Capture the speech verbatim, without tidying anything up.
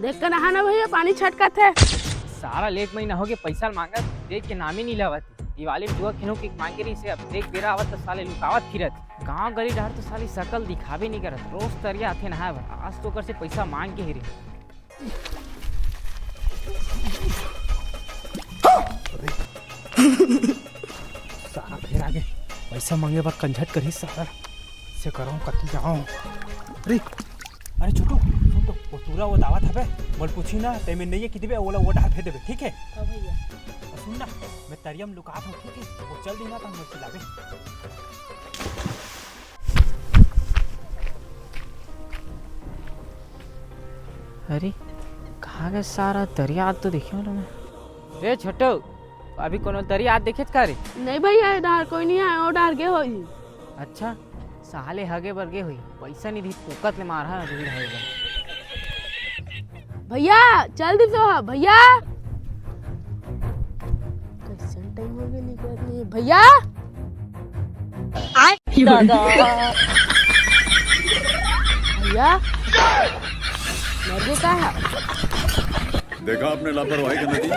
देख के नहाना भैया, पानी छटकत हे। सारा लेट महीना होगे, पैसा मांगत, देख के नाम ही नहीं लेवत। दिवाली में जुआ खेलूं के मांगे रहिसे, अब देख बेरा आवत त साले लुकावत फिरत। गांव गली डहर तो साली शकल दिखाबे नहीं करत, रोज तरिया आथे नहाए बर। आज तो ओकर से पैसा मांग के ही रहे। सारा फेर आगे, पैसा मांगे बर कंझट करही सारा। से करहूं, कति जाऊं। अरे, अरे छोटू, सुन तो, वो टूरा वो दावत हवे, मोल पूछी ना, ते में नहीं है कि देबे, ओला वो डहर भेज देबे, ठीक है? हाँ भैया। और सुन ना, मैं तरिया में लुकात हूँ, ठीक है? वो चल दी ना, तो मोल चिल्लाबे। अरे, कहाँ गए सारा तरिया? आज तो देखे ना मैं। ए छोटू, अभी कोनो तरिया आज देखेच का रे? नहीं भैया, ये डहर कोई नहीं है, वो डहर गे होही। अच्छा, साले हगे बर गे होही, पैसा नहीं दी, फोकट ले मार हा, भीड़ है इधर। भैया, चल दी तो हा, भैया। कैसन टाइम हो गया, निकल नहीं, भैया। आय दादा। भैया, मर गए का है? देखा आपने लापरवाही का नतीजा।